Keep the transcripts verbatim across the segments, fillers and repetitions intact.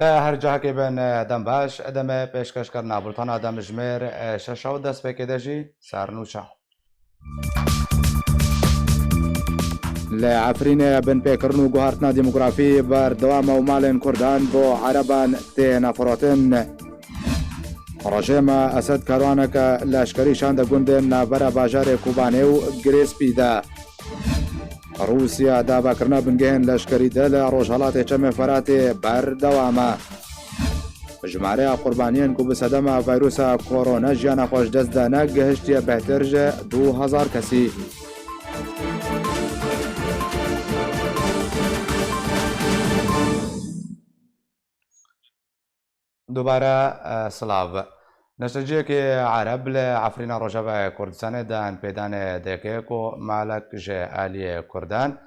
Her cihekê bin, dem baş, demê pêşkêşkirina bultana demjimêr şeş û dest pê kê de jî sernûçe. Li Efrînê binpêkirin û guhartina demografî berdewam e û malên Kurdan bo Ereban têne firotin. Rejêma Esed karwaneke leşkerî şande gundên navbera bajarê Kobanê û Girêspî de. Rûsya davakirina bingehên leşkerî de li rojhelatê Çemê Feratê berdewam e. Jimareya qurbaniyên ku bi sedema vîrusa korona jiyana xwe ji dest dane gihiştiye bêhtir ji du hezar kesî. Dubare, e, silav. Neşteciyekî Ereb li Efrîna Rojavayê Kurdistanê di pêdanê deke ku malek ji aliyê Kurdan,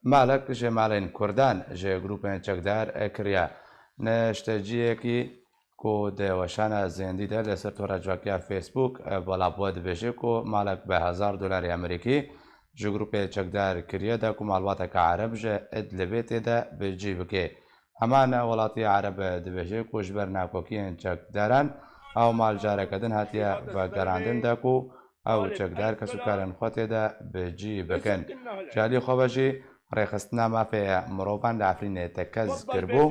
malek ji malên Kurdan ji grûpên çekdar kiriye. Neşteciyekî ku di weşana zêndî de li ser tora civakiya Facebook, e, belav bû dibêje ku malek bi hezar dolarê Amerîkî ji grûpê çekdar kiriye de ku malbateke Ereb ji Idlibê tê de bi cî bike. Heman welatî Ereb dibêje ku ji ber nakokiyên çekdaran ew mal careke din hatiye vegerandin de ku ew çekdar kesûkarên xwe tê de bi cî bikin. Ji alî xwe ve jî rêxistina mafê mirovan li Efrînê tekez kiribû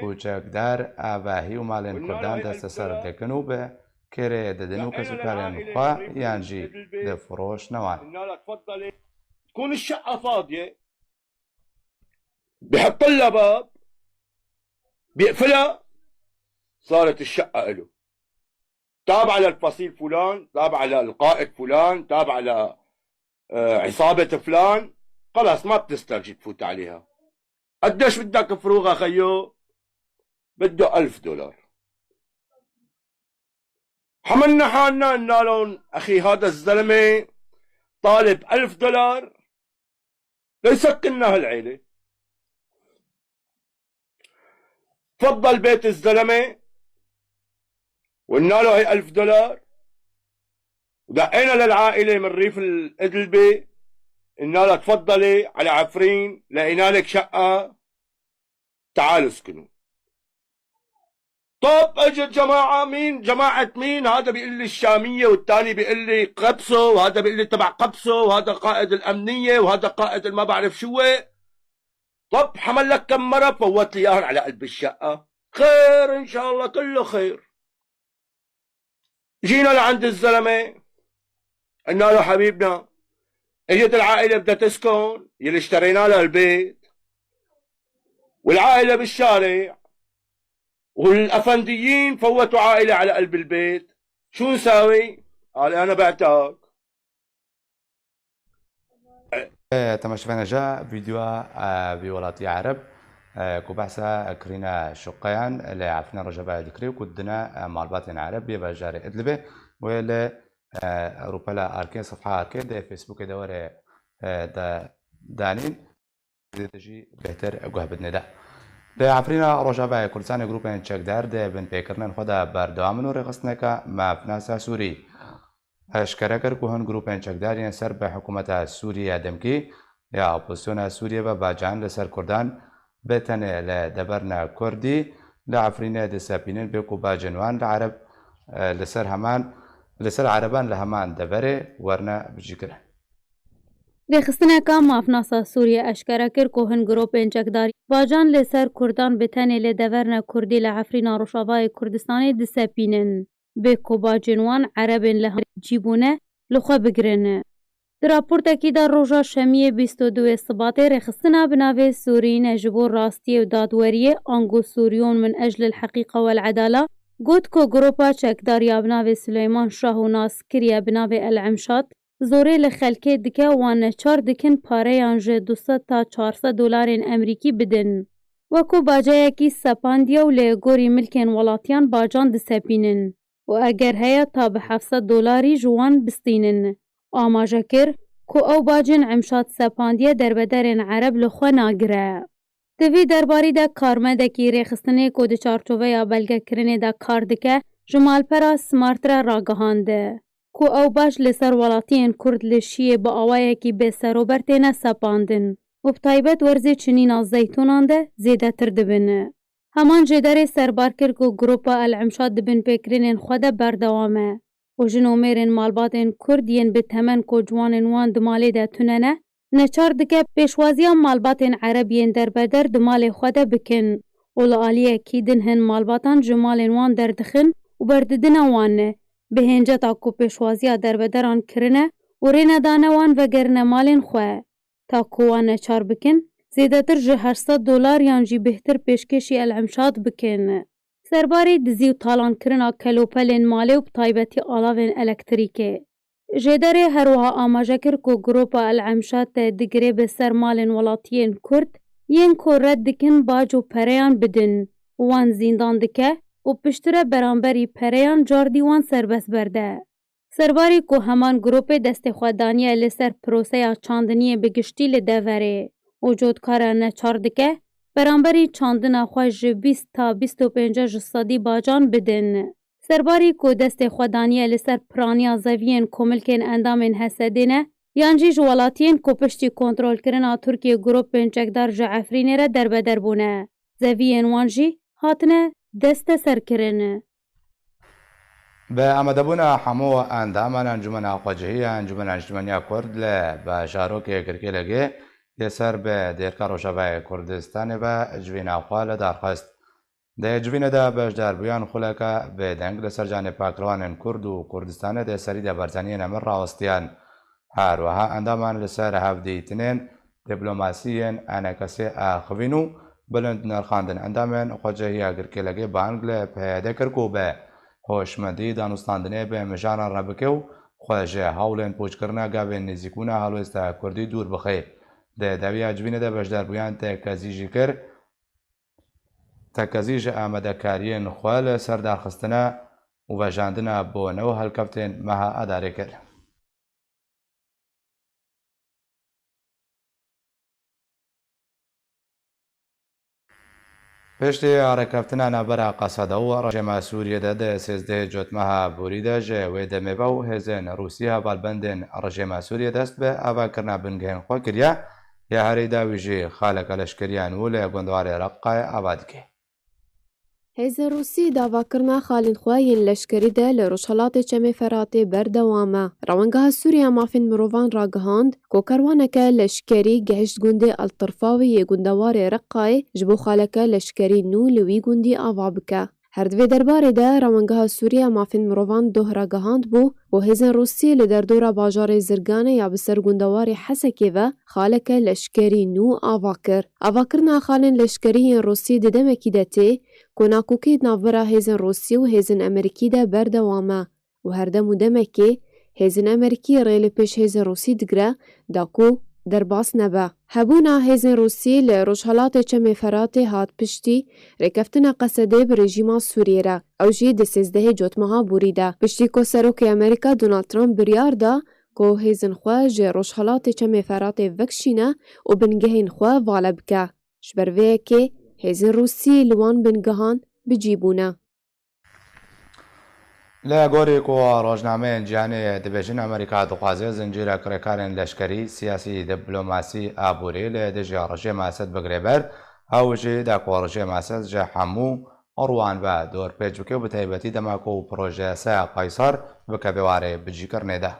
ku çekdar avahî û malên Kurdan desteser dikin û bi kêrê didin û kesûkarên xwe yan jî difiroşne wan. تكون الشقة فاضية، بحط لها باب، بيقفلها، صارت الشقة إله. تابعة للفصيل فلان، تابعة للقائد فلان، تابعة ل، آه، عصابة فلان، خلاص ما بتسترجي تفوت عليها. قديش بدك فروغة خيو؟ بده ألف دولار. حملنا حالنا، قلنا لهم: "أخي، هذا الزلمة طالب ألف دولار ليسكننا هالعيلة." تفضل بيت الزلمة، وقلنا له: "هي ألف دولار." ودقينا للعائلة من ريف الإدلبة، قلنا لها: "تفضلي على عفرين، لقينا لك شقة، تعالوا اسكنوا." طب اجت جماعة، مين جماعة مين؟ هذا بيقول لي الشامية، والتاني بيقول لي قبسو، وهذا بيقول لي تبع قبسو، وهذا قائد الأمنية، وهذا قائد الما بعرف شو. طب حمل لك كم مرة فوت لي إياهم على قلب الشقة. خير إن شاء الله، كله خير. جينا لعند الزلمة، قلنا له: "حبيبنا، اجت العائلة بدها تسكن، يلي اشترينا لها البيت، والعائلة بالشارع، والأفنديين فوتوا عائلة على قلب البيت، شو نساوي؟" قال: "أنا بعتك." E, temaşevanê ja vîdyoa, e, vî welatî Ereb, e, ku behsa kirîna şuqeyan li Efrîna Rojavayê dikirê û ku didine, e, malbatên Ereb yê bajarê Idlibê wê li, e, rûpela arkê, sefha arkê di Facebookê de were, e, de danîn. Zêde jî bêhtir guh bidinê de. Li Efrîna Rojavayê Kurdistanê grûpên çekdar di binpêkirinên xwe de berdewam in û rêxistineke mafnasa Sûrî eşkere kir ku hin grûpên çekdar yên ser bi hikûmeta Sûrî ya demkî ya opozisyona Sûriyê ve bacan li ser Kurdan bi tenê li deverna Kurdî li Efrînê disepînin bê ku bacên wan li Ereb, e, li ser heman, li ser Ereban li heman deverê werine bicîkirin. Rêxistineka mafnasa Sûriyê eşkere kir ku hin grûpên çekdar bacan li ser Kurdan bi tenê li deverna Kurdî li Efrîna Rojavayê Kurdistanê disepînin. Bê ku bacên wan Erebên li cî bûne li xwe bigirin. Di raportekî de roja Şemiyê bîst û duê Sibatê rêxistina bi navê Sûriyine ji bo rastiyê û dadweriyê, ango Sûriyun min ecl el heqîqa wel edala, got ku gropa çekdar ya bi navê Suleyman Şah û nas kiriye bi navê El Emşat, zorê li xelkê dike wan neçar dikin pareyan ji du sed ta çar sed dolarên Emerîkî bidin. Wekû baceyekî sepandiye û li gorî milkên welatiyan bacan disepînin û eger heye ta bi heft sed dolarî ji wan bistînin. Amaje kir ku ew bacên Emşat sepandiye derbederên Ereb li xwe nagire. Di vî derbarî de karmendekî rêxistinê ku di çarçoveya belgekirinê de kar dike, ji malpera Smart re ragihand ku ew bac li ser welatiyên Kurd li Şiyê bi awayekî bêserober têne sepandin û bi taybet werzê çinîna zeytûnan de zêdetir dibin. Heman jêderê serbar kir ku Gropa El Emşad di binpêkirinên xwe de berdewam e û jin û mêrên malbatên Kurd yên bi temen ku ciwanên wan di malê de tune ne, neçar dike pêşwaziya malbatên Ereb yên derbeder di malê xwe de bikin û li aliyekî din hin malbatan ji malên wan derdixin û berdidine wan, bi hênceta ku pêşwaziya derbederan kirine û rê nedane wan vegerine malên xwe. Ta ku wan neçar bikin, zêdetir ji heşt sed dolar yan jî bêhtir pêşkêşî El Emşad bikin. Serbarî dizî û talankirina kelopelên malê û bi taybetî alavên elektrîkê. Jêderê her wiha amaje kir ku Gropa El Emşad te digire bi ser malên welatiyên Kurd yên ku red dikin bac û pereyan bidin û wan zîndan dike û piştre beramberî pereyan cardî wan serbest berde. Serbarî ku heman grûpê destê xwe daniye li ser proseya çandiniyê bi giştî li deverê û cotkara neçar dike, beramberî çandina xwe ji bîst ta bîst û pênc ji sedî bacan bidin. Serbarî ku destê xwe daniye li ser piraniya zeviyên komilkên endamên H S D'ê ne, yan jî ji welatiyên ku piştî kontrolkirina Tirkiyê grûpên çekdar ji Efrînê re derbeder bûne. Zeviyên wan jî hatine desteserkirin. Bi amadebûna hemû endaman Encûmena Xwecihî ya Encûmena Niştimaniya Kurd li bajarokê Girkêlegê yê ser bi dêrka Rojavayê Kurdistanê ve civîna xwe li dar xist. Di civînê de beşdarbûyan xuleke bêdeng li ser canê pakrivanên Kurd û Kurdistanê di serî de berzeniyên emir rawestiyan. Her wiha endaman li ser hevdîtinên diplomasî yên enekesê axivîn û bilind nirxandin. Endamên Xwecehiya Girkêlegê bang li P Y D kir ku bi hoşmendî danûstandinê bi mijaran re bike û xwe ji hewlên pûçkirina gavên nêzîkbûna helwêsta Kurdî dûr bixe. Di dawiya civînê de beşdarbûyan tekezî jî kir, tekezî ji amadekariyên xwe li ser darxistina û vejandina bo nû helkeftinên meha Adarê kir. Piştî arekeftina navbera Qesede û rejîma Sûriyê de di sêzdehê Cotmeha Borî de ji wê demê ve û hêzên Rûsî hevalbendên rejîma Sûriyê dest bi avakirina bingehên xwe kiriye, ya herî dawî jî xaleke leşkeriya nû li gundewarê Reqayê ava dike. Hêzên Rûsî di avakirina xalên xwe yên leşkerî de li Rojhelatê Çemê Feratê berdewam e. Rewengeha Sûriya Mafên Mirovan ragihand ku kerwaneke leşkerî gehişt gundê El Tirfawê yê gundewarê Reqayê ji bo xaleke leşkerî nû li wî gundî ava bike. Her di vê derbarê de Rewengeha Sûriya Mafên Mirovan doh ragihandbû ku hêzên Rûsî li derdora bajarê Zirganê ya bi ser gundewarê Hesekê ve xaleke leşkerî nû ava kir. Avakirina xalên leşkerî yên Rûsî di demekî de tê ku nakokî di navbera hêzên Rûsî û hêzên Amerîkî de berdewam e û her dem û demekê hêzên Amerîkî rê li pêş hêzên Rûsî digire da ku derbas nebe. Hebûna hêzên Rûsî li Rojhelatê Çemê Feratê hat piştî rêkeftina Qesedê bi rejîma Sûriyê re, ew jî di sêzdehê Cotmeha Borî de. Piştî ku Serokê Amerîka Donald Trump biryar da ku hêzên xwe ji Rojhelatê Çemê Feratê vekişîne û bingehên xwe vala bike. Ji ber vê yekê hêzên Rûsî li wan bingehan bi cî bûne. Li gorî ku rojnameyên cîhanê dibêjin, Amerîka dixwaze zincîrek rêkarên leşkerî, siyasî, diplomasî, aborî li dijî rejîma Esed bigire ber, ew jî da ku rejîma Esed ji hemû rûwan ve dorpêç bike û bi taybetî dema ku projeya yasaya Qaysar bikeve warê bicîkirinê de.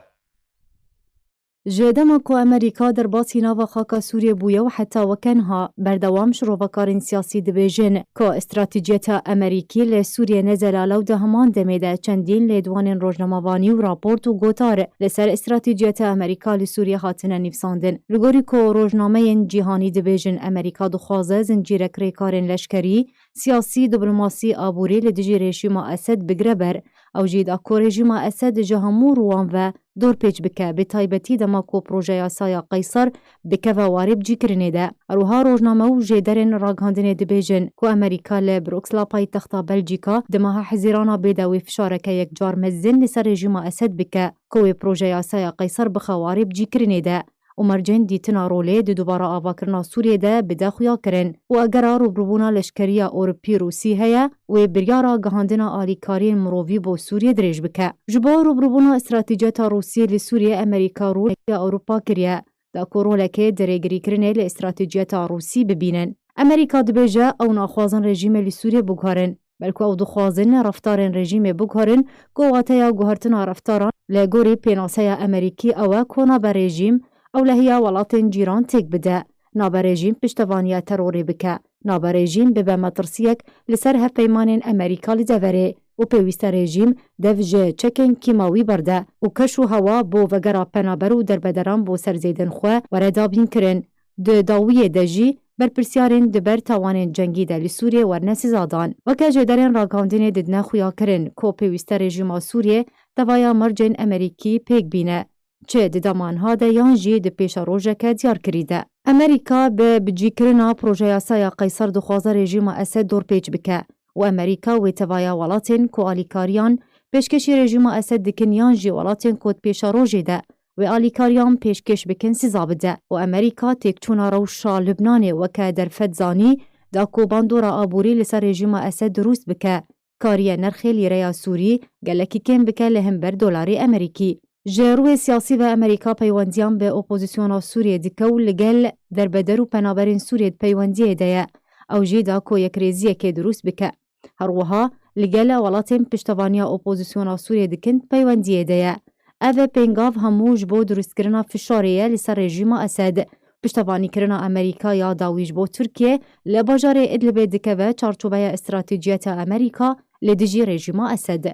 Ji dema ku Amerîka derbasî nava xaka Sûriyê bûye û heta weke niha berdewam şirovekarên siyasî dibêjin ku stratejiyeta Amerîkî li Sûriyê ne zelal e û di heman demê de çendîn lêdwanên rojnamevanî û raport û gotar li ser stratejiyeta Amerîka li Sûriyê hatine nivîsandin. Li gorî ku rojnameyên cîhanî dibêjin Amerîka dixwaze zincîrek rêkarên leşkerî, siyasî, diplomasî, aborî li dijî rejîma Esed bigire ber, ew jî da ku rejîma Esed ji hemû rûwan ve dorpêç bike, bi taybetî dema ku projeya yasaya Qaysar bikeve warê bicîkirinê de. Her wiha rojname û jêderên ragihandinê dibêjin ku Amerîka li Bruksela paytexta Belcîka di meha Hezîrana bê de wê fişareke yekcar mezin li ser rejîma Esed bike ku wê projeya yasaya Qaysar bixe warê bicîkirinê de û mercên dîtina rolê di dubara avakirina Sûriyê de bide xuyakirin û egera rûbirûbûna leşkeriya Ewropî Rûsî heye, wê biryara gihandina alîkariyên mirovî bo Sûriyê dirêj bike. Ji bo rûbirûbûna stratejiyeta Rûsiyê li Sûriyê Amerîka rolekî ya Ewropa kiriye, da ku rolekê di rêgirîkirinê li stratejiyeta Rûsî bibînin. Amerîka dibêje ew naxwazin rejîmê li Sûriyê biguherin, belku ew dixwazin reftarên rejîmê biguherin, ku wateya guhertina reftaran li gorî pênaseya Amerîkî ew e ku nabe rejîm ewlehiya welatên cîran têk bide, nabe rejîm piştevaniya terorê bike, nabe rejîm bibe metirsiyek li ser hevpeymanên Amerîka li deverê û pêwîste rejîm dev ji çekên kîmawî berde û keş û hewa bo vegera penaber û derbederan bo ser zêdên xwe were dabînkirin. Di dawiyê de jî berpirsyarên di ber tawanên cengî de li Sûriyê werne sizadan. Weke jêderên ragihandinê didine xuyakirin ku pêwîste rejîma Sûriyê tevaya mercên Amerîkî pêk bîne, çi di dema niha de yan jî di pêşerojeke diyarkirî de. Amerîka bi bicîkirina projeyasaya Qeyser dixwaze rejîma Esed dorpêç bike û Amerîka wê tevaya welatên ku alîkariyan pêşkêşî rejîma Esed dikin yan jî welatên ku di pêşerojê de wê alîkariyan pêşkêş bikin siza bide û Amerîka têkçûna rewşa Lubnanê weke derfet zanî da ku bandora aborî li ser rejîma Esed rûst bike, kariye nirxê lîreya Sûrî gelekî kêm bike li hember dolarê Amerîkî. Ji rûyê siyasî ve Amerîka peywendiyan bi opozisyona Sûriyê dike û li gel derbeder û penaberên Sûriyê di peywendiyê de ye. Ew jî da ku yekrêziyekê dirûst bike. Her wiha li gel welatên piştevaniya opozisyona Sûriyê dikin peywendiyê de ye. Ev pêngav hemû ji bo dirustkirina fişarê ye li ser rejîma Esed. Piştevanîkirina Amerîka ya dawî ji bo Tirkiye li bajarê Idlibê dikeve çarçoveya stratejiyeta Amerîka li dijî rejîma Esed.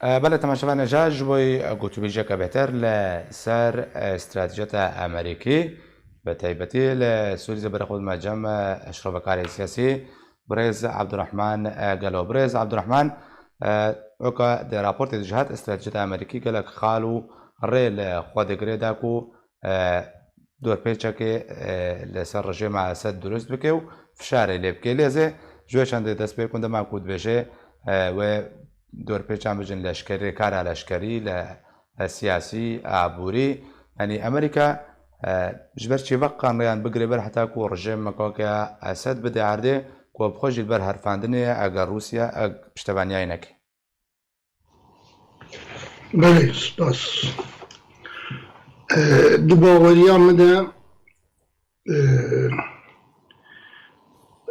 E, belê, temaşevanê, ja ji bo gotûbêjiyeke bêhtir li ser, e, stratejiyeta Amerîkî, bi taybetî li Sûrî zî berê xwe dime cem, e, şrovekarê siyasî, birêz Abdurrahman, e, Gelo. Birêz Abdurrahman, e, weke di raportê de jî hat, stratejiyeta Amerîkî gelek xal û rê li xwe digire da ku e, dorpêçekê, e, li ser rejîma Esed dirust bike û fişarê lê bike. Lê ez ê ji wê çendê dest pê bikim, dema ku dibêje, e, wê dorpêçan bijin leşkerî, kara leşkerî, le, e, siyasî, aborî. Yanî Amerîka, e, ji ber çi veqan rêyan bigire ber heta ku rejîmeke weke Esed bide erdê, ku bi xwe jî li ber herfandinê ye, eger Rûsya, e, piştevaniyayî neke. Belê, spas. E, di baweriya min de, e,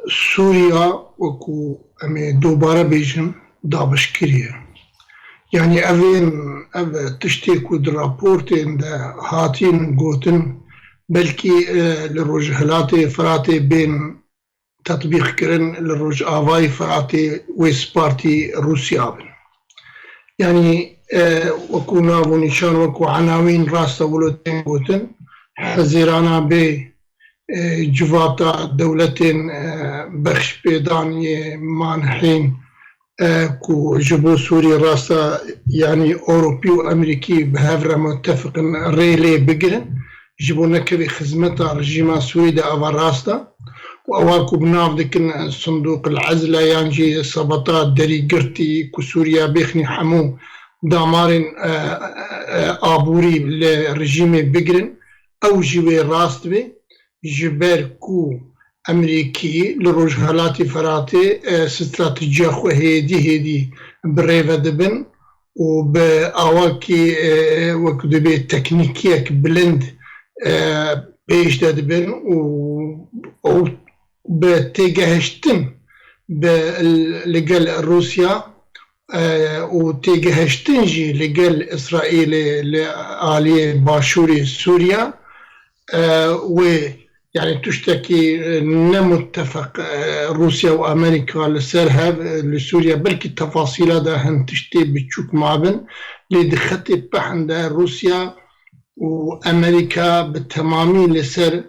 Sûriya, wekû em ê dobare bêjin, dabişkirî ye. Yanî evên, ev tiştê ku di raportên de hatîn gotin, belkî, e, li Rojhilatê Firatê bên tetbîqkirin, li Rojavayê Firatê wê spartî Rûsya bin. Yanî, e, wekû nav û nîşan, wekû enawîn rast e wilo tên gotin, hizêrana bê, e, civata dewletên, e, bexşpêdan yê manhîn, e, ku ji bo Sûriyê rast e, yanî Ewropî û Amerîkî bi hev re mutefiqin rê lê bigirin, ji bo nekevê xizmeta rejîma Sûrî de ava rast e. Û ewa ku bi nav dikin Sindûq el Ezle yan jî sebeta derîgirtî ku Sûriya bêxnî hemû damarên, e, e, aborî li rejîmê bigirin, ew jî wê rast bê. Ji ber ku Amerîkî li Rojhelatê Firatê, e, stratejiya xwe hêdî hêdî bi rê ve dibin û bi awakî, e, wek dibê teknîkiyek bilind, e, pêş de dibin û ew bi têgehiştin bi, li gel Rûsya, e, û têgehiştin jî li gel Îsraîlê li aliyê başûrê Sûriya, e, wê, yanî tiştekî, e, ne muttefeq, e, Rûsya û Amerîka li ser hev, e, li Sûriya, belkî tefasîla de hin tiştê biçûk mabin, lê di xetê pehn de Rûsya û Amerîka bi temamî li ser,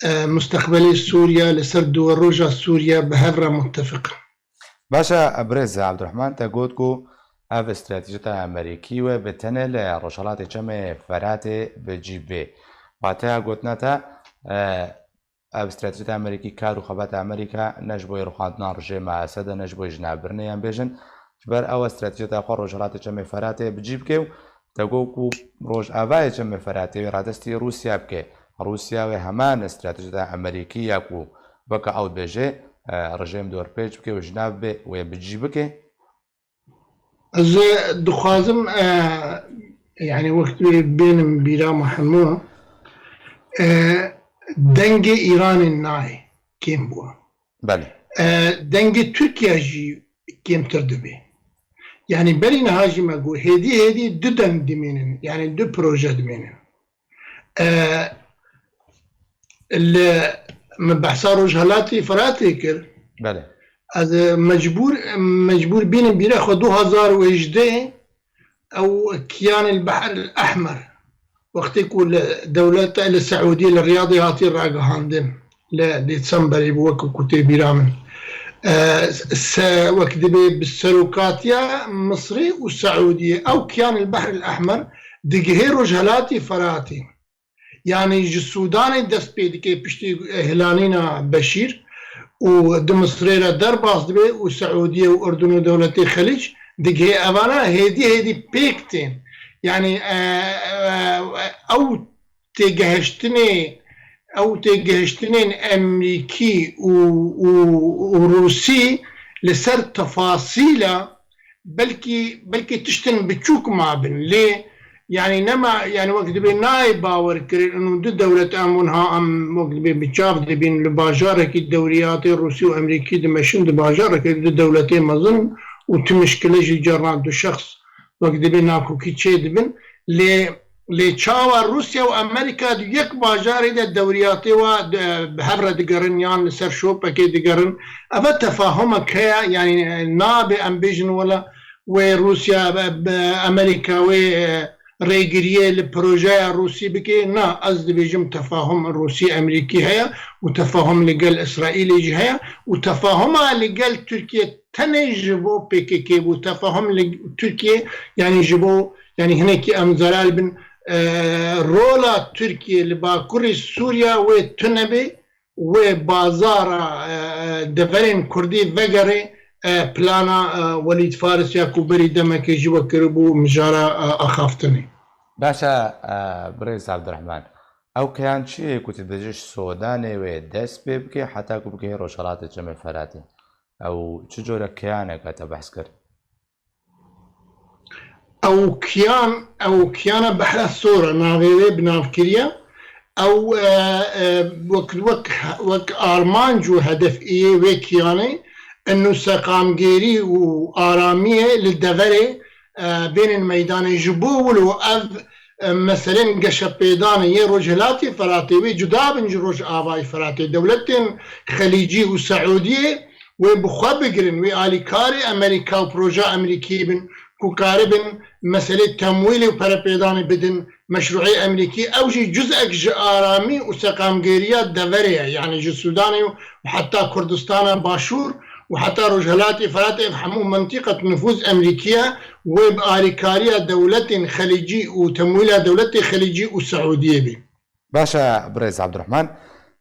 e, mustaqbelê Sûriya, li ser duweroja Sûriya bi hev re muttefeq in. Baş e, birêz Abdurrahman, te got ku ev stratejiyeta Amerîkî wê bi tenê li Rojhelatê Çemê Feratê bi cî bê. Wateya gotina te, e, ev stratejiyeta Amerîkî, kar û xebata Amerîka ne ji bo rûxandina rejîma Esed e, ne ji bo jinavbirinê, em bêjin, ji ber ew stratejiyeta xwe Rojhelatê Çemê Feratê bi cî bike û te got ku Rojavayê Çemê Feratê wê radestî Rûsya bike. Rûsya wê heman stratejiyeta Amerîkî ya ku weke ew dibêje, e, rejîm dorpêç bike û ji nav bê, wê bi cî bike. Ez dixwazim, e, yanî wek tu bênim bîra me hemû, e, Dengê Îranê nayê, kêm bû. Belê. E, dengê Tirkiye jî kêmtir dibe. Yanî berî niha jî me got, hêdî hêdî du deng dimînin, yanî du proje dimînin. E, li, min behsa Rojhelatê Firatê kir. Belê. Ez mecbûr, mecbûr bînim bîra xwe du hazar û hejdeh ew Kiyan el Behr el Ehmer. Wextê ku li dewleta, li Seûdiyê, li Riyadê hatî ragihandin. Li Dêsemberê bû, wek ku tê bîra min. E, se, wek dibê bi serokatiya Misrê û Seûdiyê, ew Kiyan el Behr el Ehmer digihê Rojhelatî Firatê. Yanî ji Sûdanê dest pê dike piştî hilanîna Beşîr û di Misrê re derbas dibe û Seûdiye û Urdun û dewletê Xelîc digihê evana hêdî hêdî pêk tên. Yanî, e, e, ew têgehiştinê, ew têgehiştinên Emerîkî û, û, û Rûsî li ser tefasîla belkî, belkî tiştên biçûk mabin. Lê, yanî nema, yanî wek dibê nayê bawer kirin, û du dewlet em wiha em wek dibê bi çav dibîn, li bajarekî dewriyatê Rûsî û Emerîkî dimeşin, di bajarekê du dewletê mezin û tu mişkile jî carna du şexs wek dibê nakokî çê dibin. Lê, lê çawa Rûsya û Amerîka di yek bajarê de dewriyatê wa, e, bi hev re digerin yan li ser şopekê digerin? Eve tefahumek heye, yanî, e, nabe em bêjin wela wê Rûsya, e, be, Amerîka wê, e, rêgiriyê li projeya Rûsî bike. Na, ez dibêjim tefahum Rûsî Emerîkî heye û tefahum li gel Îsraîlê jî heye û tefahuma li gel Tirkiye tenê ji bo P K K bû. Tefahum li Tirkiye, yanî ji bo, yanî hinekî em zelal bin, e, rola Tirkiye li Bakurê Sûriya wê tune be, wê bazara, e, e, deverên Kurdî vegere, e, plana, e, Welîd Faris ya ku berî demekê ji we kiribû, mijara, e, axaftinê. Baş e, e, birêz Abdurrahman. Ew keyan çi ye ku tu dibêjî ji Sodanê wê dest pê bike heta ku bigihê Rojhelatê Çemê Feratê? Ew çi cure keyanek e te behs kir? Ew kiyan, ew kiyana Behra Sor e, navê wê bi nav kiriye. Ew, e, e, wek, wek, wek armanc û hedef yê wê kiyanê, inu seqamgêrî û aramiyê li deverê, e, bênin meydanê. Ji bo wilo ev, e, meselên geşepêdanê yê Rojhilatê Feratê wê cuda bin ji Rojavayê Feratê. Dewletên Xelîcî û Seûdiyê wê bi xwe bigirin, wê alîkarê Amerîka û proja Amerîkî bin ku karibin meselê temwîlê û perepêdanê bidin meşrûê Amerîkî. Ew jî cuzek ji aramî û seqamgêriya deverê ye, yanî ji Sûdanê û heta Kurdistana Başûr û heta Rojhelatê Feratê, ev hemû mentîqet nufûz Amerîkî ye, wê bi alîkariya dewletên Xelîcî û temwîla dewletê Xelîcî û Seûdiyê bê. Baş e, birêz Abdurrahman.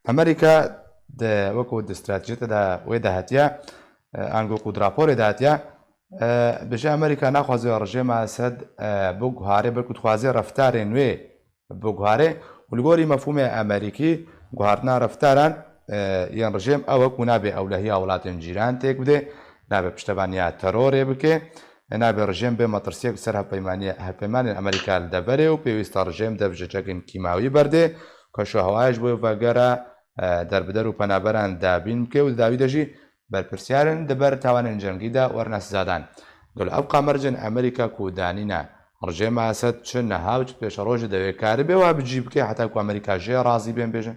Amerîka di, wekî di stratejiyê de wê de hatiye, e, ango ku di raporê de hatiye, e, dibêje Amerîka naxwaze rejêma Esed, e, biguhare, belkû dixwaze reftarên wê biguhare û li gorî mefhûmê Amerîkî guhartina reftaran, e, yên rejêm ew e ku nabe ewlehiya welatên cîran têk bide, nabe piştevaniya terorê bike, nabe rejêm bê metirsiyek ser hevpeymaniya, hevpeymanên Amerîka li deverê û pêwîst e rejêm dev ji çekên kîmawî berdê, keşûhewayê ji bo vegera, e, derbider û penaberan dabîn bike û di dawî de jî berpirsiyar in di ber tawanên cengî de werine sizadan. Gelo ev qamercên Amerîka ku danîne rejêma Esed çi niha û çi pêşerojê de wê karibê wa bi cî bike heta ku Amerîka jê razî bên bêjin?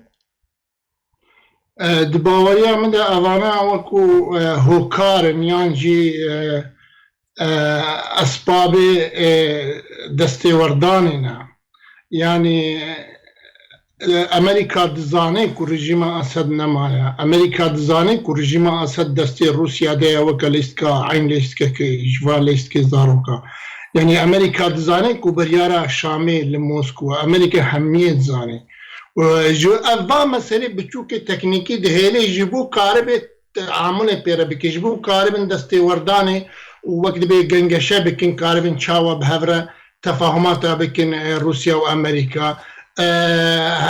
E, di baweriya min de evana wekû, e, hokar in yan jî, e, e, esbabê, e, destêwerdanê ne. Yanî, e, Amerîka dizane ku rejîma Esed nemaye. Amerîka dizane ku rejîma Esed destê Rûsya de ye, weke lîstika, eyn lîstikeke ji van lîstikê zaroka. Yanî Amerîka dizane ku biryara Şamê li Moskwa, Amerîka hemiyê dizane. Û ji ev va meselê biçûkê teknîkî dihêlê ji bo karibê teamulê pê re bike, ji bo karibin destêwerdanê û wek dibê gengeşe bikin, karibin çawa bi hev re tefahumata bikin, e, Rûsya û Amerîka. E,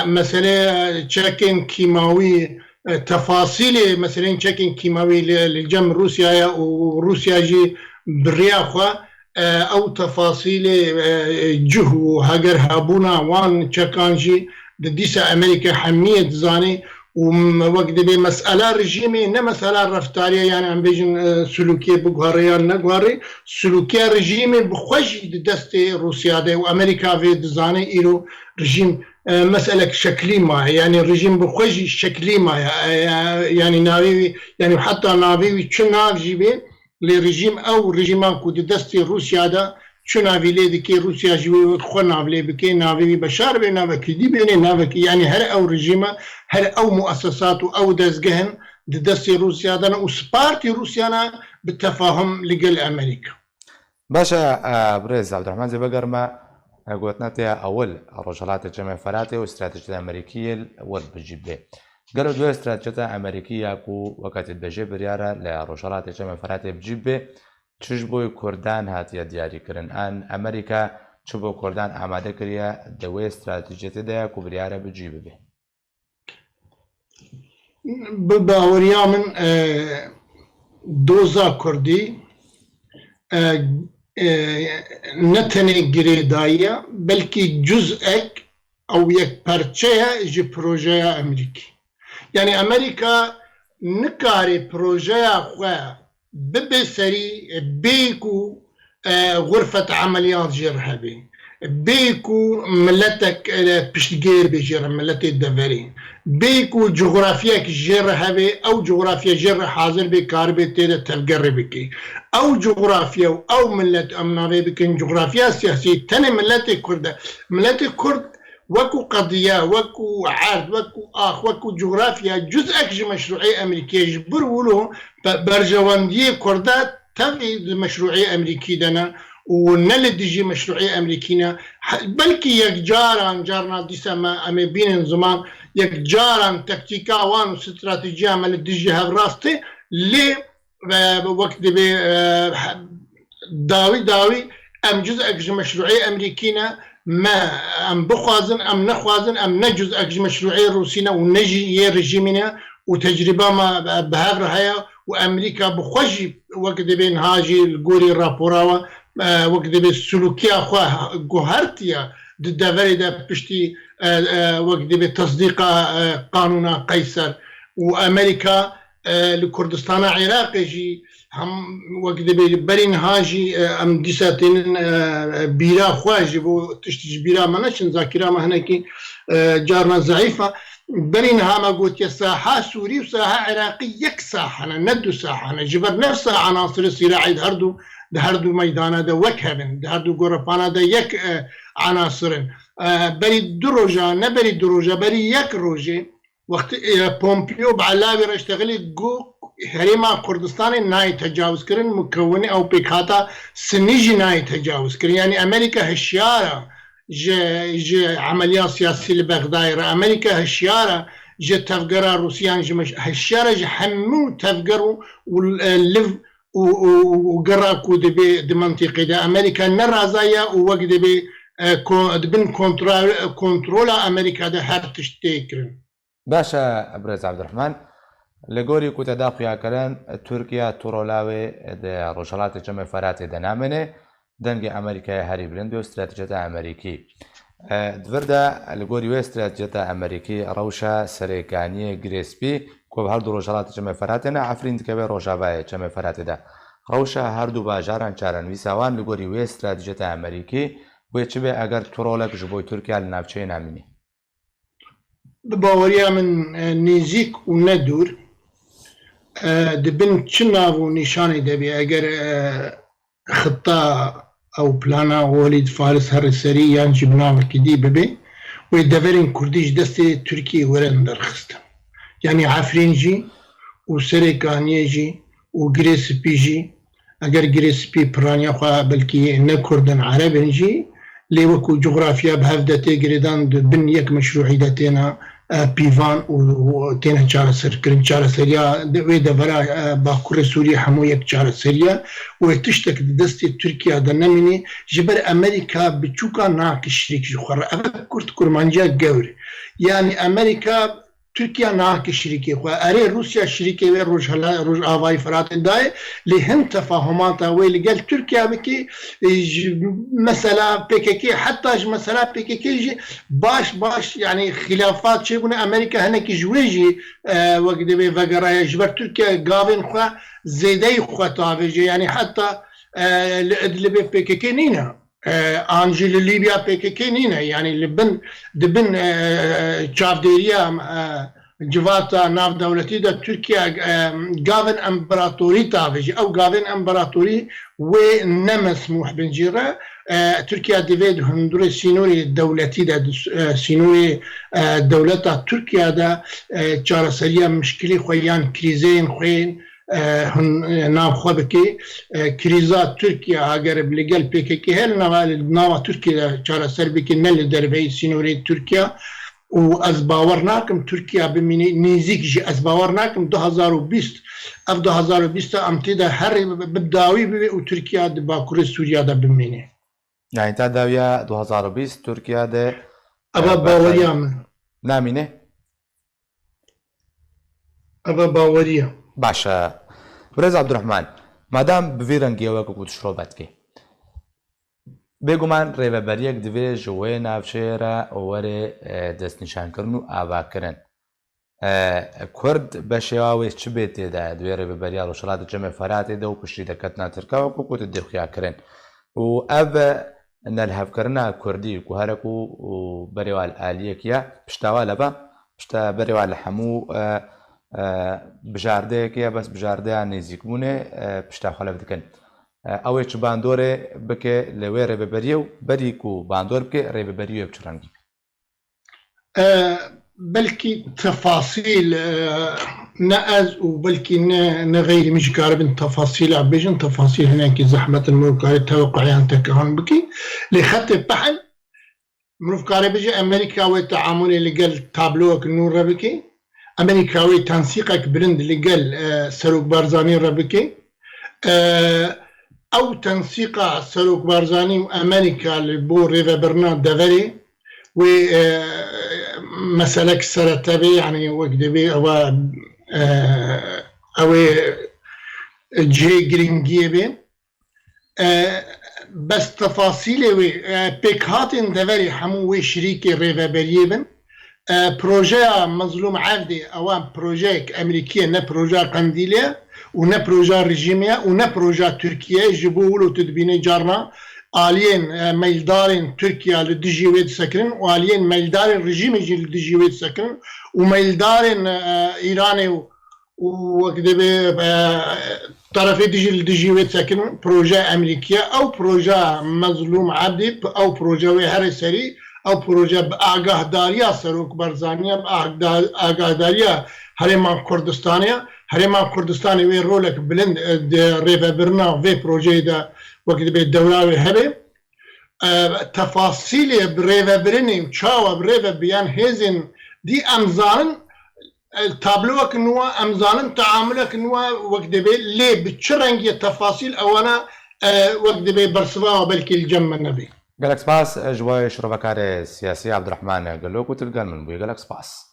meselê çekên kîmawî, e, tefasîlê meselên çekên kîmawî li, li cem Rûsyaya û Rûsya jî bi riya xwe, e, ew tefasîlê, e, cih û heger hebûna wan çekan jî Di dîsa Amerîka hemiyê dizane û m-, wek dibê mesela rejîmê ne mesela reftariya, yani em bêjin, e, sulûkiyê biguhere yan neguhere, sulûkiya rejîmê bi xwe jî di destê Rûsya de û Amerîka vê dizane îro rejîm, e, meselek şeklî maye, yani rejîm bi xwe jî şeklî maye, e, yani navê wî, yani heta navê wî çi nav jî bê, lê rejîm ew rejîma ku di destê Rûsya de çi navî lê dike, Rûsya jî wê wek xwe nav lê bike, navê wî Beşar bê, navekî dî bêne, navekî, yani her ew rejîma, her ew muesesat û ew dezgehin di destê Rûsya de ne û spartî Rûsya ne bi tefahum li gel Amerîka. Baş e, e, birêz Abdurrahman, zê vegerime, e, gotina te ya ewil, Rojhelatê Çemê Feratê û stratejiyeta Amerîkî yê wir bi cî bê. Gelo divê stratejiyeta Amerîkî ya ku weke te dibêjê biryare li Rojhelatê Çemê Feratê bi cî bê, çi ji bo Kurdan hatiye diyarîkirin? An Amerîka çi bo Kurdan amade kiriye di wê stratejiyetê de ya ku biryare bi cî bibe? Bi baweriya min, e, doza Kurdî, e, e, ne tenê girêdayî ye, belkî cuz'ek ew yek perçe ye ji projeya Amerîkî. Yani Amerîka nikare projeya xwe bibe serî bê ku, e, xurfet emeliyat jê re hebe, bê ku miletek, e, piştgêr bê jê re, miletê deverê, bê ku cografyek jê re hebe, ew cografya jê re hazir bê, karibe tê de tevgerê bike. Ew cografya û ew milet, em navê bikin cografya siyasî, tenê miletê Kurd e. Miletê Kurd wekû qediye, wekû erd, wekû ax, wekû cografya cuz'ek ji meşrûê Amerîkiyê ji bir wilo be-, berjewendiyê Kurda tevî di meşrûê Amerîkî de ne û ne li dijî meşrûê Amerîkî ne. He-, belkî yek caran, carna dîsa me, em ê bînin ziman, yek caran taktîka wan û stratejiya me li dijî hev rast e, lê ve wek dibê, e, dawî dawî em cuz'ek ji meşrûê Amerîkî ne, me em bixwazin, em nexwazin, em ne cuz'ek ji meşrûê Rûsî ne û ne jî yê rejîmî ne û tecrîba me bi hev re heye û Amerîka bi xwe jî wek dibê niha jî li gorî rapora we, e, wek dibê sulûkiya xwe guhertiye di deverê de piştî, e, e, wek dibê tesdîqa, e, qanûna Qeyser û Amerîka e, li Kurdistana Iraqê jî hem wek dibê berî niha jî, e, em dîsa tênin, e, bîra xwe ji bo tişt ji bîra me neçin, zakira me hinekî, e, carna zeîf e. Berî niha me gotiye saha Sûrî û saha Iraqî yek saha ne, ne du saha ne. Ji ber nefsa anasirê sîraî di her du, di her du meydana de wek hev in, di her du gorepana de yek, e, anasir in. E, berî du roja, ne berî du roja, berî yek rojê, Wextê, e, Pompeo bi elavê re ji texilê got, Herêma Kurdistanê nayê tecawizkirin, mukewinê ew pêkhata Sinî jî nayê tecawizkirin. Yanî Amerîka hişyar e ji, ji emeliya siyasî li Bexdayê re. Amerîka hişyar e ji tevgera Rûsiyan, ji meş-, hişyar e ji hemû tevger û, û, e, liv û, û, û gera ku dibe di mintîqê de. Amerîka ne raza ye û wek dibe, e, ko-, di bin kontra-, kontrola Amerîka de her tişt tê kirin. Baş e, birêz Abdurrahman. Li gorî ku te da xuya kirin, Tirkiye tu rola wê di Rojhelatê Çemê Feratê de namîne, dengê Amerîkayê herî bilind û stratejiyeta Amerîkî. E, di vir de li gorî wê stratejiyeta Amerîkî rewşa Serêkaniyê Girê Spî ku bi her du Rojhelatê Çemê Feratê ne, Efrîn dikeve rojavayê Çemê Feratê de. Rewşa her du bajaran çarenivîsa wan li gorî wê stratejiyeta Amerîkî wê çi be eger tu rolek ji bo Tirkiye li navçeyê namînî? Bi baweriya min, e, nêzîk û ne dûr, e, di bin çi nav û nîşanê de bê, eger, e, xita ew plana Welîd Faris herî serî yan jî bi navekî dî bibe, wê deverên Kurdî ji destê Tirkiyê werin derxistin. Yanî Efrîn jî û Serê Kaniyê jî û Girê Spî jî, eger Girê Spî piraniya xwe belkî ne Kurd in, Ereb in jî, lê wekû cografya bi hev de tê girêdan, di bin yek meşrûî de têne, e, pîvan û, û têne çareserkirin. Çareseriya de-, wê devera, e, Bakurê Sûriyê hemû yek çareserî ye û wê tiştek di destê Tirkiye de nemîne, ji ber Amerîka biçûka nake şirîk ji xwe re. Ev kurd kurmanciya gewr. Yanî Amerîka Tirkiye nake şirîkê xwe. Erê Rûsya şirîkê wê Rojhela-, Rojavayî Firatê dayê, lê hin tefahumata wê li gel Tirkiye bikî, e, ji, mesela P K K, heta ji mesela P K K jî baş baş, yanî xilafat çêbûne. Amerîka hinekî ji wê jî, e, wek divê vegeraye, ji ber Tirkiye gavên xwe zêdeyî xwe tavêje. Yanî heta, e, li Idlibê P K K nîne. E, an jî li Lîbya P K K nîne. Yanî li bin, di bin, e, çavdêriya, e, civata navdewletî de Tirkiye, e, gavên împaratorî tavêje. Ew gavên împaratorî wê ne mesmûh bin jî re. E, Tirkiye divê di hundirê sînorê dewletî de, di, e, sînorê, e, dewleta Tirkiye de, e, çareseriya mişkilê xwe yan krîzeyên xwe yên, e, hûn, e, nav xwe bike. E, krîza Tirkiye, eger bi li gel P K K heye, li nava, li nava Tirkiye de çareser bike, ne li derveyî sînorê Tirkiye. Û ez bawer nakim Tirkiye bimîne, nêzîk jî ez bawer nakim du hazar û bîst, ev du hazar û bîst em tê de herê bi, bi dawî bibe û Tirkiye di Bakurê Sûriye de bimîne. Yani ta dawiya du hazar û bîst Tirkiye de, Eva e, baweriya min. Namîne? Eva baweriya. Baş e. Birêz Abdurrahman, madam bi vî rengî ye weke ku tu şirove dikî, bêguman rêveberiyek divê ji wê navçeyê re were, e, destnîşankirin û avakirin. E, Kurd beşê wa wê çi bê tê de, di wê rêveberiya Rojhilatê Çemê Feratê de û piştî de ketina Tirka wekî ku tu dê xuya kirin. Û ev nelhevkirina Kurdî ku here ku û berê wa li aliyekî ye, pişta wa leva, pişta berê wa li hemû, e, e, bijardeyekê ye, bes bijardeya nêzîkbûnê, e, pişta xwe lev dikin. E, ew ê çi bandorê bike li wê rêveberiyê û berî ku bandor bike, rêveberiyê wê bi çi rengî be? E, belkî tefasîl, e, ne ez û belkî ne, ne xeyrî min jî karibin tefasîla bêjin. Tefasîl hinekî zehmet in, mirov karê tewequeyan tekihan bikî. Lê xetê peh in, mirov kare bêje Amerîka wê teamulê li gel tabloyek nû re bike. Amerîka wê tensîqek bilind li gel, e, Serok Barzanî re bike. E, ew tensîqa Serok Barzanî û Amerîka li bo rêvebirina deverê wê, e, meselek serete be, yanî wek dibê ew e, e, ew ê cihê giringiyê be. E, bes tefasîlê wê, e, pêkhatên deverê hemû wê şirîkê rêveberiyê bin. E, projeya Mezlûm Evdê, ewa projeyek Emerîkî ye, ne projeya Qendîlê ye û ne projeya rejîmê ye û ne projeya Tirkiyeyê ye. Ji bo wilo tu dibînî carna aliyên, e, meyildarên Tirkiye li dijî wê disekirin û aliyên meyildarên rejîmê jî li dijî wê disekirin û meyildarên, e, Îranê û û wek dibê, e, terefê dijî li dijî wê disekirin proje Emerîkî ye. Ew proje Mezlûm Ebdî, ew proje wê herê serî, ew proje bi agahdariya Serok Barzanî ye, bi agda-, agahdariya Herêma Kurdistanê ye. Herêma Kurdistanê wê rolek bilind, e, di rêvebirina vê projeyê de wek dibê dewra wê hebe. E, tefasîlê bi rêvebirinê û çawa bi rêve bi yan hêzên dî em zanin, e, tabloyek nû e, em zanin teamulek nû e, wek dibê, lê bi çi rengî ye tefasîl ewana, e, wek dibê bersiva we belkî li cem me nebê. Gelek spas, e, ji bo şirovekarê siyasî Abdurrahman Gelo ku tu li gel min bûyî. Gelek spas.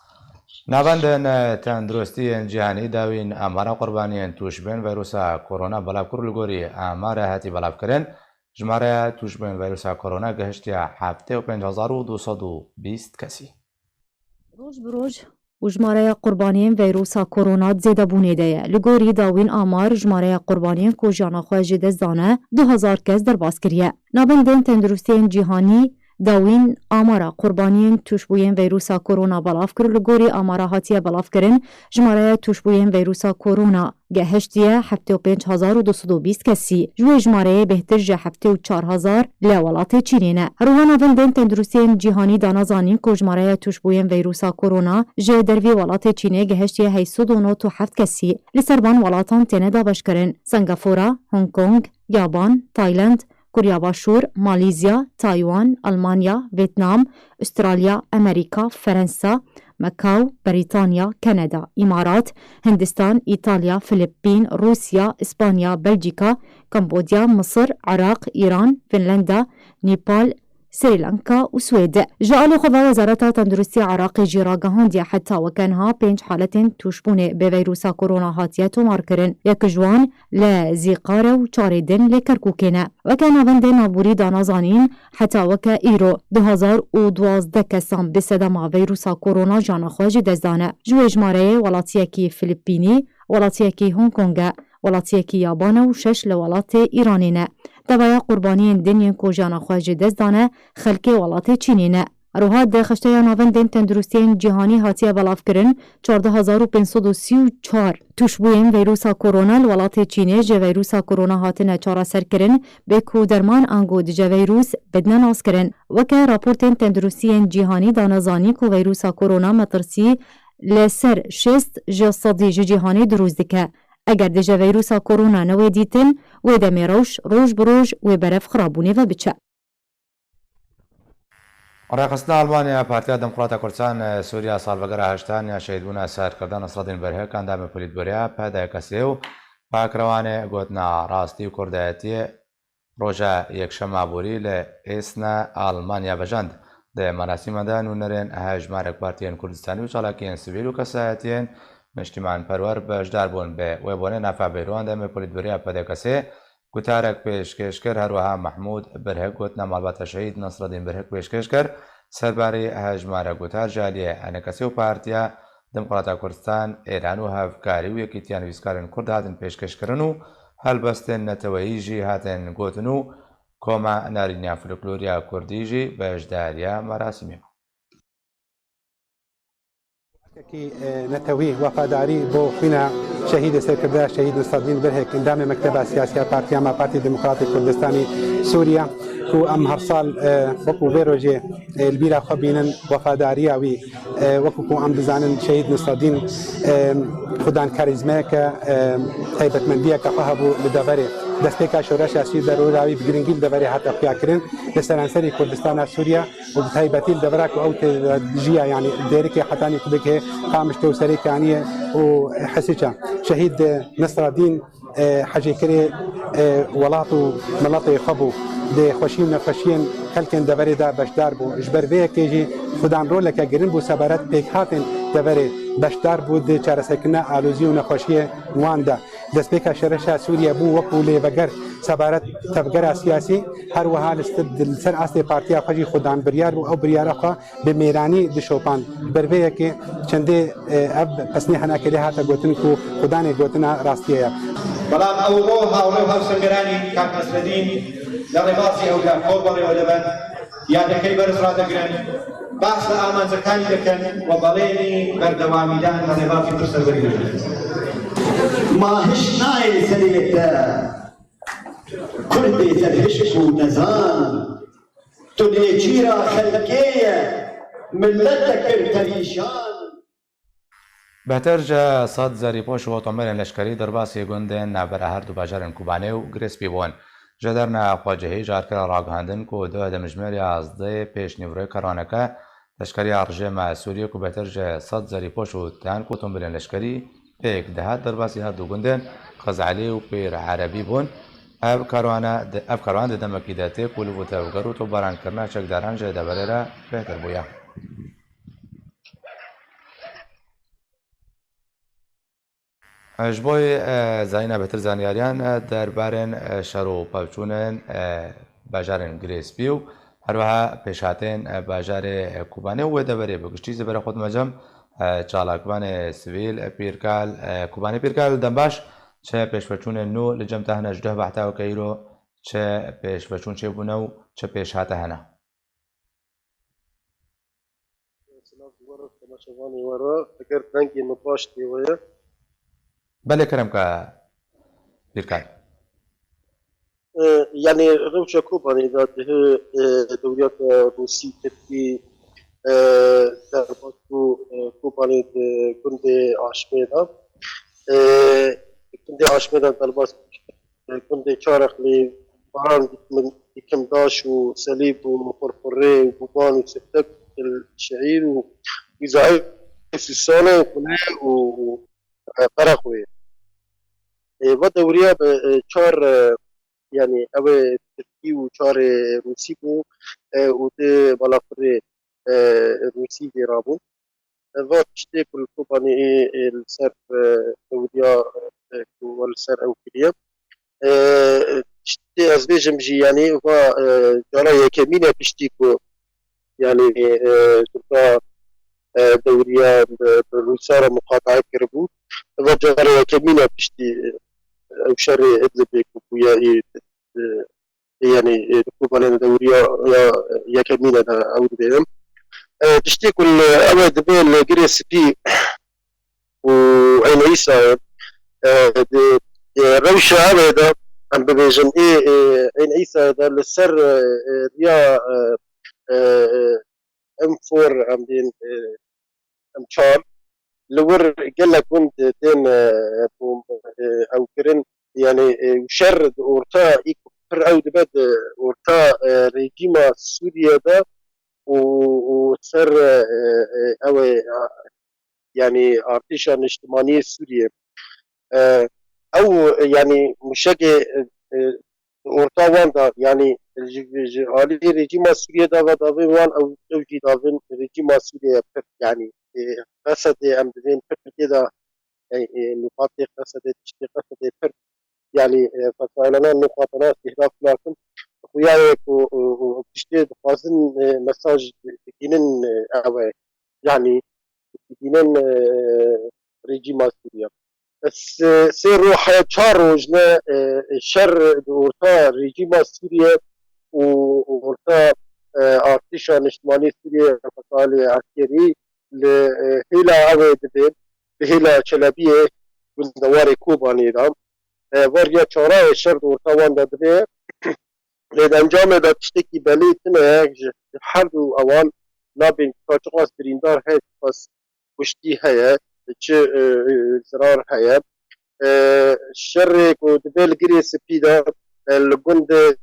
Navendên, e, tenduristiyên cîhanî dawîn amara qurbaniyên tûşbên vîrusa korona belav kir. Li gorî amara hatî belavkirin, jimareya tûşbên vîrusa korona gehiştiye heftê û pênc hezar û du sed û bîst kesî. Roj bi roj û jimareya qurbaniyên vîrusa korona di zêdebûnê de ye. Li gorî dawîn amar, jimareya qurbaniyên ku jiyana xwe ji dest dane, du hezar kes derbas kiriye. Navendên tenduristiyên cîhanî dawîn amara qurbaniyên tûşbûyên vîrusa korona belav kir. Li gorî amara hatiye belavkirin, jimareya tûşbûyên vîrusa korona gehiştiye heftê û pênc hezar û du sed û bîst kesî. Ji wê jimareyê bêhtir ji heftê û çar hezar li welatê Çînê ne. Her wiha navendên tenduristiyên cîhanî dana zanîn ku jimareya tûşbûyên vîrusa korona ji dervê welatê Çînê gehiştiye heyt sed û nod û heft kesî. Li ser van welatan têne dabeşkirin: Singapora, Hong Kong, Yaban, Tayland, Kurya Başûr, Malîzya, Taywan, Almanya, Vêtnam, Ustralya, Amerîka, Ferensa, Mekaw, Berîtanya, Kanada, Îmarat, Hindistan, Îtalya, Filipîn, Rûsya, Îspanya, Belcîka, Kambodya, Misir, Iraq, Îran, Fînlanda, Nîpal, Srî Lanka û Swêd. Ji alî xwe ve Wezareta Tenduristiya Iraqê jî ragihandiye heta weke niha pênc haletên tûşbûnê bi veyrusa korona hatiye tomarkirin. Yek ji wan li Zîqar e û çarê din li Kerkûkê ne. Weke navendên navborî dane zanîn, heta weke îro du hezar û duwazdeh kesan bi sedema veyrusa korona jana xwe ji dest dane. Ji wê jimareyê welatiyekî Filipînî, welatiyekî Hong Kong e, welatiyekî Yaban e û şeş li welatê Îranê ne. Devaya qurbaniyên din yên ku jana xwe ji dest dane, xelkê welatê Çînê ne. Her wiha di xişteya navendên tenduristiyên cîhanî hatiye belavkirin, çardeh hezar û pênc sed û sî û çar tûşbûyên veyrusa korona li welatê Çînê ji veyrusa korona hatine çareserkirin, bê ku derman ango dije veyrus bidine naskirin. Weke raportên tenduristiyên cîhanî dane zanîn ku veyrusa korona metirsî li ser şêst ji sedî ji cîhanê dirûz dike. Eger dije veyrusa korona newê dîtin, wê demê rewş roj bi roj wê berev xirabûnê ve biçe. Rêxistina Almanya Partiya Demokrata Kurdistan Sûriya salvegera heştan ya şehîdbûna serkirda Nasreddîn Birhik endamê polîtbûrya P D K S ê û pakrewanê gotina rastî û kurdayetiyê roja Yekşema borî li Êsne, Almanya vejand. Di merasîma de nûnerên hejmarek partiyên Kurdistanî û çalakiyên sivîl û kesayetiyên niştîmanperwer beşdar bûn. Bi wê bonê nava bêroyan de me polîtbûrya P D K S ê gutarek pêşkêş kir, her wiha Mehmûd Birhik gotina malbata şehîd Nasreddîn Birhik pêşkêş kir. Serbarî hejmarek gutar ji aliyê N K S ê û Partiya Demokrata Kurdistan, Êran û Hevkarî û Yekîtiya Nivîskarên Kurd hatin pêşkêşkirin û helbestên neteweyî jî hatin gotin û Koma Narîniya Folkloriya Kurdî jî beşdariya merasîmê bû. Wekî, e, netewî wefadarî bo xwîna şehîdê serkirde şehîd Nasreddîn Birhik, endamê Mekteba Siyasî ya Partiya me, Partî Demokratî Kurdistanî Sûriye, ku em her sal, e, wekû vê rojê, e, li bîra xwe bînin, wefadariya wî, e, wekû ku em dizanin şehîd Nasreddîn, e, xudan karîzmayeke, e, taybetmendiyeke xwe hebû li deverê. Destpêka şoreşa Sûriyê de rola wî bi giringî li deverê hate xuyakirin. Li seranserî Kurdistana Sûriye û bi taybetî li devera ku ew tê de jiya, yanî Dêrikê hetanî ku bigihê Qamişlo û Serê Kaniyê û Hesîça. Şehîd Nasreddîn, e, hejêkirê, e, welat û miletê xwe bû. Di xweşî û nexweşiyên xelkên deverê de beşdar bû. Ji ber vê yekê jî xudan roleke girin bû sebaret pêkhatên deverê beşdar bû di çareserkirina alozî û nexweşiyê wan de. Destpêka şoreşa Sûriye bû wekû lêveger sebaret tevgera siyasî, her wiha li st-, li ser astê partiya xwe jî xudan biryar bû. Ew biryara xwe bi mêranî dişopand. Ji ber vê yekê çendê, e, ev pesnê henekê lê hate gotin ku xudanê gotina rastiyê ye. بەڵام ئەوڕۆ هاوڕێ و هاوسەنگەرانی کاک نەسرەدین لە ڕێبازی ئەودا کۆ بەڕێوە دەبەن، یادەکەی بەرز ڕادەگرن، باس لە ئامانجەکانی دەکەن و بەڵێنی بەردەوامیدان لە ڕێبازی پرسەر وەرگرن. ما هیچ نایەین سەرێکتە کوردێ سەرهشک و نەزان، تو نێچیرا خەلکێیە ملەت دەکرد پەریشان. Bêhtir ji sed zerîpoş û otomobilên leşkerî derbasî gundên navbera her du bajarên Kobanê û Girêspî bûn. Ji derna xwecihî ji arkera ragihandin ku du demjimêr yazdeh pêş nîvroyê kerwaneke leşkeriya rejîma Sûriyê ku bêhtir ji sed zerîpoş û tank û otomobilên leşkerî pêk dihat derbasî her du gundên Xizalî û Pîr Erebî bûn. Ev kerwane di, ev kerwan di demekî de tê ku li bo tevger û topbarankirina çekdaran ji deverê re bêhtir bûye. Ji bo, e, zanîna bêhtir zanyariyan, e, derbarên, e, şer û pevçûnên, e, bajarên Girêspî û her wiha pêşhatên, e, bajarê, e, Kobanê û wê deverê bi giştî zî berê xwe dime cem, e, çalakvanê sivîl, e, Pîrkal, e, Kobanê. Pîrkal, dem baş, çi pêşveçûnên nû li cem te hene ji duh behta weke îro, çi pêşveçûn çêbûne û çi pêşhate hene? Silav ji we re, temaşevanê we re. Eger dengê min baş tê we ye. Belê, kerem ke Pîrkal. E, yanî rewşa Kobanê de dihe, e, dewriyata Rûsî, Tirkî, e, derbas bû, e, Kobanê di gundê Aşmê de. E, gundê Aşmê de derbas gundê Çarexlê, Baran, Dikim, Dikimdaş û Selîb û Xurxurê û Buban û Siftek, Şehîr û Wîzayê, Sîsane û Xule û, e, Qereqoyê. E, va dewriya bi, e, çar, e, yanî ew ê tirkî û çarê rûsî bû, e, û di balafirê, e, rûsî vê rabû. E, va tiştê ku li Kobanê ê, ê li ser, e, dewriya, e, ku we li ser ew kiriye. E, tiştê ez bêjim jî, yanî va, e, cara yekemîn e piştî ku, yanî, e, Tirka, e, dewriya bi, bi Rûsa re muqatae kiribû. Va cara yekemîn e piştî, e, ew şerê Idlibê ku bûye ê, e, yanî, e, di Kobanê de dewriya ya yekemîn e de ew dibêjin. E, tiştê ku li, ew ê dibe li Girê Spî û Eyn Îsayê, e, di, e, rewşa ew ê de, em bibêjin, ê, e, Eyn Îsayê de li ser, e, e, riya, e, e, e, M four, em dên, e, M çar, li wir gelek gund tên, e, bûn, e, ew kirin, yanî, e, şer di orta, î ku pir ew dibe di orta, e, rejîma Sûriye de û, û ser, e, e, ew ê, a, yanî artêşa niştimanî yê Sûriye. E, ew, yanî muşekê, e, e, orta wan de, yanî ji, ji alî rejîma Sûriye de ve davên wan ew, ew jî davên rejîma Sûriye pir, yanî, e, Qesedê em divên pir tê de, e, e, nûqatê Qesedê, tiştê Qesedê pir, yanî, e, fesailana nûqatana îstihdaf nakin. Xuya ye ku, e, e, tiştê dixwazin, e, mesaj digînin, e, ew e, yanî digînin, e, rejîma Sûriye. Sê, sê roj, çar roj ne, e, şer di orta rejîma Sûriye û orta, e, artêşa niştimanî Sûriye, fesalê eskerî li, e, hêla ew ê dibe, bi hêla Çelebiyê gundewarê Kobanê de. E, va riya çara ye şer di orta wan de dibe. Lê di encamê de tiştekî belê tune ye, ji her du ewan nabên ka çiqas birîndar heye, çiqas kuştî heye, çi, e, e, zirar heye. E, şerê ku dibe li Girê Spî de, e, li gundê,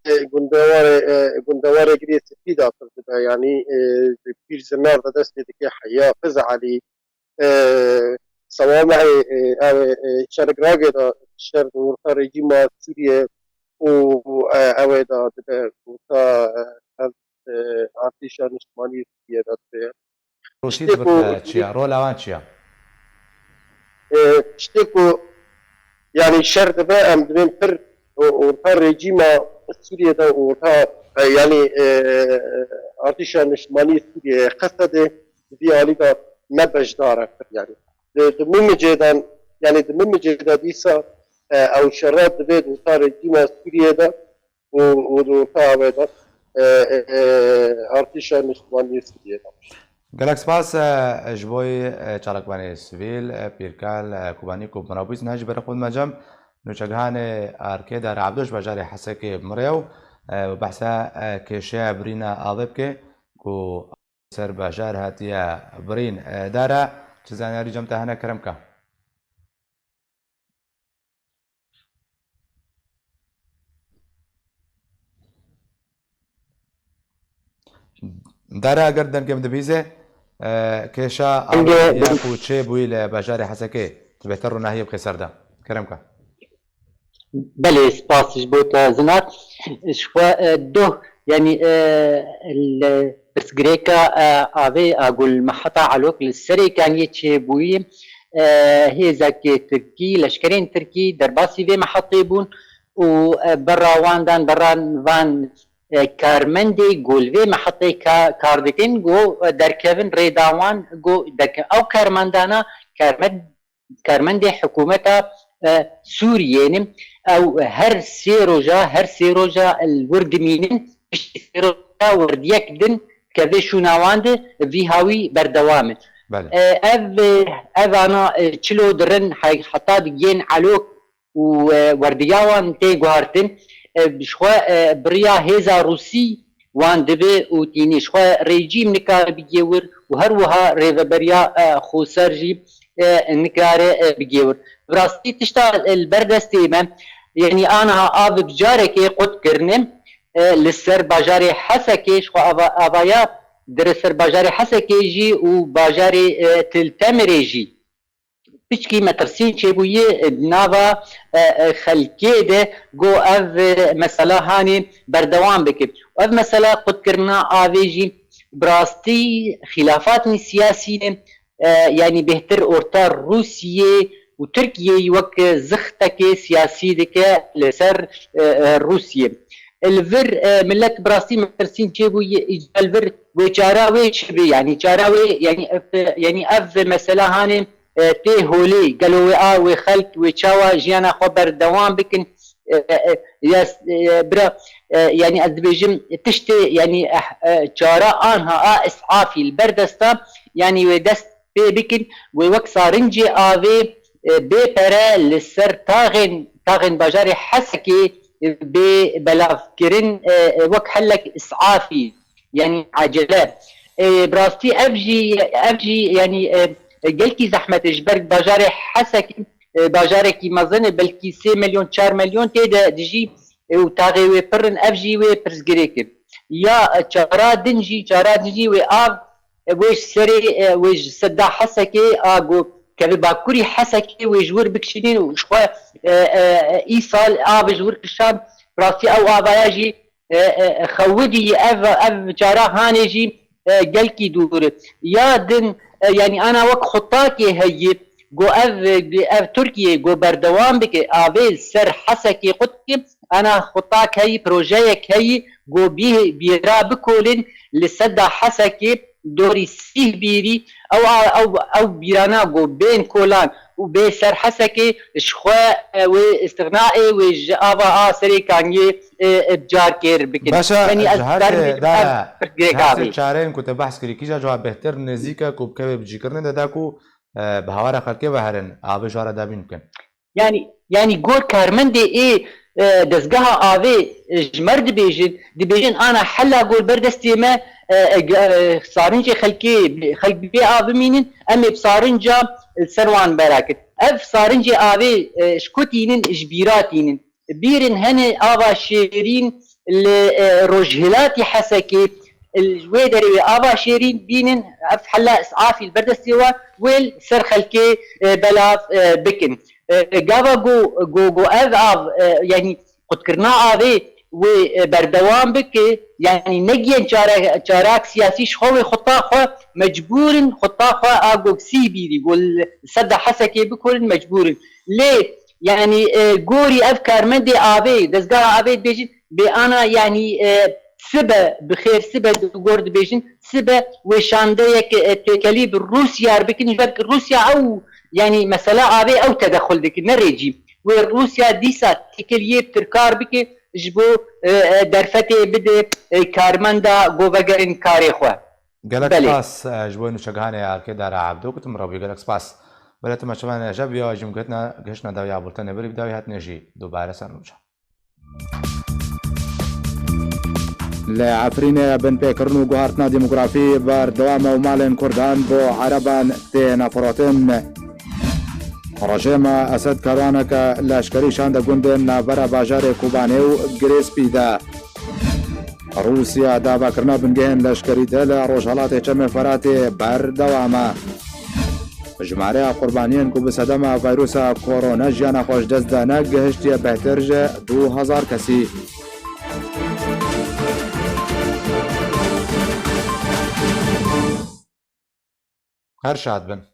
e, gundewarê, e, gundewarê Girê Spî de pir dibe, yanî, e, Pîr Zinar de destê dike heya Fiz Elî, e, Sewamehê, e, ew, e, şergragê de şer di orta rejîma Sûriye û, e, ew ê de dibe orta, e, ev, e, artêşa niştimanî Sûriye de dibe. Rûsî Tiştê di vir ku de çi ye? Rola wan çi ye? E, tiştê ku, yanî şer dibe, em dibên pir o-, orta rejîma Sûriye de orta, e, yanî, e, artêşa niştimanî Sûriye, Qesedê, di vî alî de ne beşdar e pir, yanî. Di, di Mimicê de, yanî di Mimicê de dîsa, e, ew şera dibe di orta rejîma Sûriye de, û, û di orta ew ê de, e, e, e, artêşa niştimanî Sûriye de. Gelek spas, e, ji bo, e, çalakvanê sivîl, e, Pîrkal, e, Kobanî ku bi me re bûyî, niha jî berê xwe dime cem nûçegihanê Arkê Dar Ebdo ji bajarê Hesekê bi me re ye û, e, behsa, e, kêşeya birîna avê bike ku ser bajar hatiye birîn. E, Dara, çi zanyarî cem te hene, kerem ke? Dara, eger dengê min dibîze, e, kêşa avê ya ku çêbûyî li bajarê Hesekê, tu bêhtir ronahiyê bixê ser de. Kerem ke. Belê, spas ji bo te Zinar. Ji xwe, e, doh, yanî, e, li pirsgirêka, e, avê a ku li meheta Elok li Serê Kaniyê çêbûyî, e, hêzekê Tirkî, leşkerên Tirkî derbasî vê mehetê bûn û, e, berra wan dan, berra van, e, karmendê ku li vê mehetê ka-, kar dikin, ku, e, derkevin rêda wan, ku derke-, ew karmendana, karmend-, karmendê hikûmeta, e, Sûriyê ne. Ew her sê roja, her sê roja li wir dimînin, piştî sê roja werdiyek din kevê şûna wan de vî hawî berdewam e. Belê. E, ev, e, ev ana, e, çilo dirin hay-, heta digên Elok û, e, werdiya wan tê guhartin. E, ji xwe, e, bi riya hêza Rûsî wan dibe û tînî ji xwe rejîm nikare bigê wir û her wiha rêveberiya, e, xweser jî, e, nikare, e, bigê wir. Bi rastî tişta, e, li ber destê me, yanî aniha av bi carekê qut kirine, e, li ser bajarê Hesekê, ji xwe ava-, avaya dire ser bajarê Hesekê jî û bajarê, e, Til Temirê jî. piçkî metirsîn çêbûyî di nava, e, e, xelkê de, ku ev, e, mesela hanê berdewam bike. Û ev mesela qutkirina avê jî bi rastî xîlafatên siyasî ne, e, yanî bêhtir orta Rûsiyê û Tirkiyeyê wek zixtekê siyasî dike li ser, e, e, Rûsiyê. Li vir, e, millet bi rastî metirsîn çêbûyî, îca li vir wê çara wê çi be? Yanî çara wê, yanî ev, yanî ev mesela hanê, e, tê holê, gelo wê a, wê xelk, wê çawa jiyana xwe berdewam bikin? E, e, e, ya, e, bira, e, yanî ez dibêjim tiştê, yanî, eh, e, çara anha a isafî li ber desta, yanî wê dest pê bikin, wê wek sarincê avê, e, bê pere li ser taxên, taxên bajarê Hesekê, e, bê belavkirin, e, e, wek helek isafî, yanî acele. E, bi rastî ev jî, ev jî, yanî, e, e, gelkî zehmet e ji ber bajarê Hesekê, e, bajarekî mezin e, belkî sê milyon, çar milyon tê de dijî, e, û taxê wê pir in, ev jî wê pirsgirêk e. Ya, e, çara din jî, çara din jî wê av, e, wê ji serê, e, wê ji sedda Hesekê a ku keve bakurî Hesekê wê ji wir bikişînin û ji xwe, e, e, e, îsal av ji wir kişand. Rastî ew avaya jî, e, e, xewidî ev, ev çara hanê jî, e, gelkî dûr e. Ya din, e, yanî ana wek xutakê heye, ku ev, ev Tirkiye ku berdewam bike, avê li ser Hesekê qut bike, ana xutak heyî, projeyek heyî, ku bî-, bîra bikolin li sedda Hesekê dorî sîh bîrî, ew a, ew, ew bîrana ku bên kolan û bê ser Hesekê ji xwe, e, wê îstixnaê wê ji ava a serê Kangiyê, e, e, carkêr bikin. Baş e, Yanî ez ji her karim sê bêjim, dara, ev pirsgirêk ji her sê avê. çareyên ku te behs kirî, kîja ji wan bêhtir nêzîk e ku bikeve bicîkirinê de da ku, e, bi hawara xelkê ve herin, avê ji wan re dabîn bikin? Yanî, yanî gor karmendê ê, e, dezgeha avê, e, ji me re dibêjin, dibêjin ana hela gor ber destê me, e, e, ge-, e, sarincê xelkê, xelk bi bê av bimînin, em ê bi sarinca, e, ser wan bera kin. Ev sarincê avê, e, ji ku tînin, ji bîra tînin. Bîrin hene ava şêrîn li, e, rojhilatî Hesekê, li wê derê wê ava şêrîn bînin, ev hela isafî li ber destê wan, wê li ser xelkê, e, belav, e, bikin. E, gava ku, ku, ku ev av, e, yanî qutkirina avê wê, e, berdewam bike, yanî negiyên çare-, çarak siyasî ji xwe wê xuta xwe mecbûr in, xuta xwe a ku sîh bîrî, ku li sedda Hesekê bikorin mecbûr in. Lê, yanî, e, gorî ev karmendê avê, dezgeha avê dibêjin, bê ana, yanî, e, sibe, bi xêr sibe, di gor dibêjin, sibe wê şandeyek, e, têkelî bi Rûsya re bikin, ji ber ku Rûsya ew, yanî mesela avê ew tedexul dike, ne rêcî. Wê Rûsya dîsa têkeliyê bi Tirka re bike, ji bo, e, e, derfetê bide, e, karmenda ku vegerin karê xwe. Gelek Belê. spas, e, ji bo nûçegihanê Erkê Dara Ebdo, ku tu min re bûyî, gelek spas. Belê tu me çavan e, ji vî ya jî gihiştine, gihiştine dawiya bultenê berî, bi dawî hatinê jî dubare ser nûçe. Li Efrînê binpêkirin û guhartina demografî berdewam e û malên Kurdan bo Ereban têne firotin. Rejêma Esed karwaneke leşkerî şande gundên navbera bajarê Kobanê û Girê Spî de. Rûsya davakirina bingehên leşkerî de li rojhelatê Çemê Feratê berdewam e. Jimareya qurbaniyên ku bi sedema vîrusa korona jiyana xwe ji dest dane gihiştiye bêhtir ji du hezar kesî. Her şad bin.